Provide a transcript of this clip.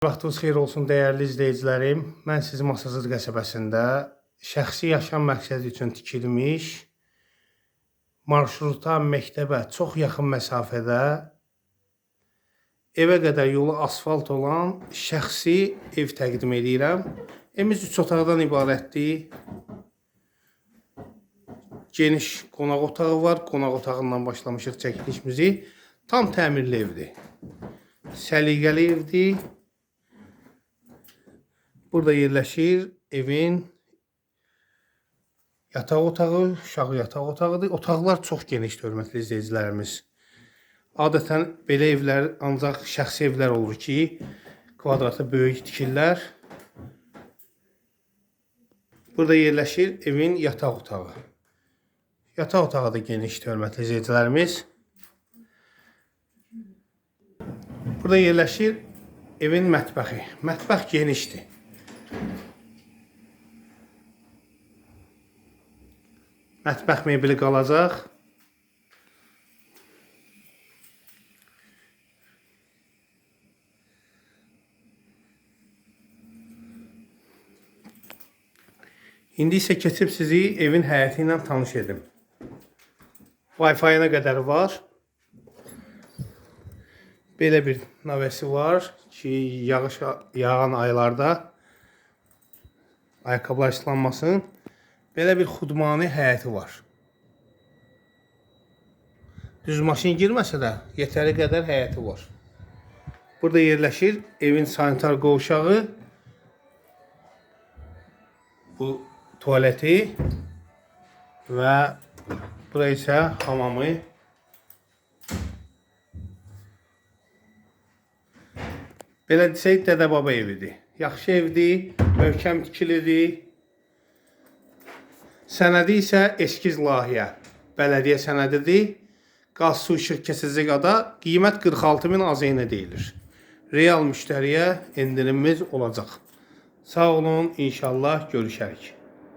Vaxtınız xeyir olsun dəyərli izləyicilərim. Mən sizi Masazır qəsəbəsində şəxsi yaşam məqsədi üçün tikilmiş marşruta, məktəbə çox yaxın məsafədə evə qədər yolu asfalt olan şəxsi ev təqdim edirəm. Evimiz 3 otaqdan ibarətdir. Geniş qonaq otağı var. Qonaq otağından başlamışıq çəkilişimizi. Tam təmirli evdir. Səliqəli evdir. Burada yerləşir evin yataq otağı, uşaq yataq otağıdır. Otaqlar çox genişdir, hörmətli izləyicilərimiz. Adətən belə evlər ancaq şəxsi evlər olur ki, kvadratı böyük tikirlər. Burada yerləşir evin yataq otağı. Yataq otağı da genişdir, hörmətli izləyicilərimiz. Burada yerləşir evin mətbəxi. Mətbəx genişdir. Mətbəx mebeli qalacaq. İndi isə keçib sizi evin həyəti ilə tanış edim. Wi-Fi-na qədər var. Belə bir navəsi var ki, yağış yağan aylarda ayaqqabılar islanmasın. Belə bir xudmani həyəti var. Düz maşın girməsə də yetəri qədər həyəti var. Burada yerləşir evin sanitar qovşağı. Bu tualeti və bura isə hamamı. Belə desək dədə-baba evidir. Yaxşı evdir, möhkəm tikilidir. Sənədi isə eskiz layihə, bələdiyyə sənədidir. Qaz, su, işıq kəsiləcək ada. Qiymət 46 min AZN deyilir. Real müştəriyə endirimimiz olacaq. Sağ olun, inşallah görüşərik.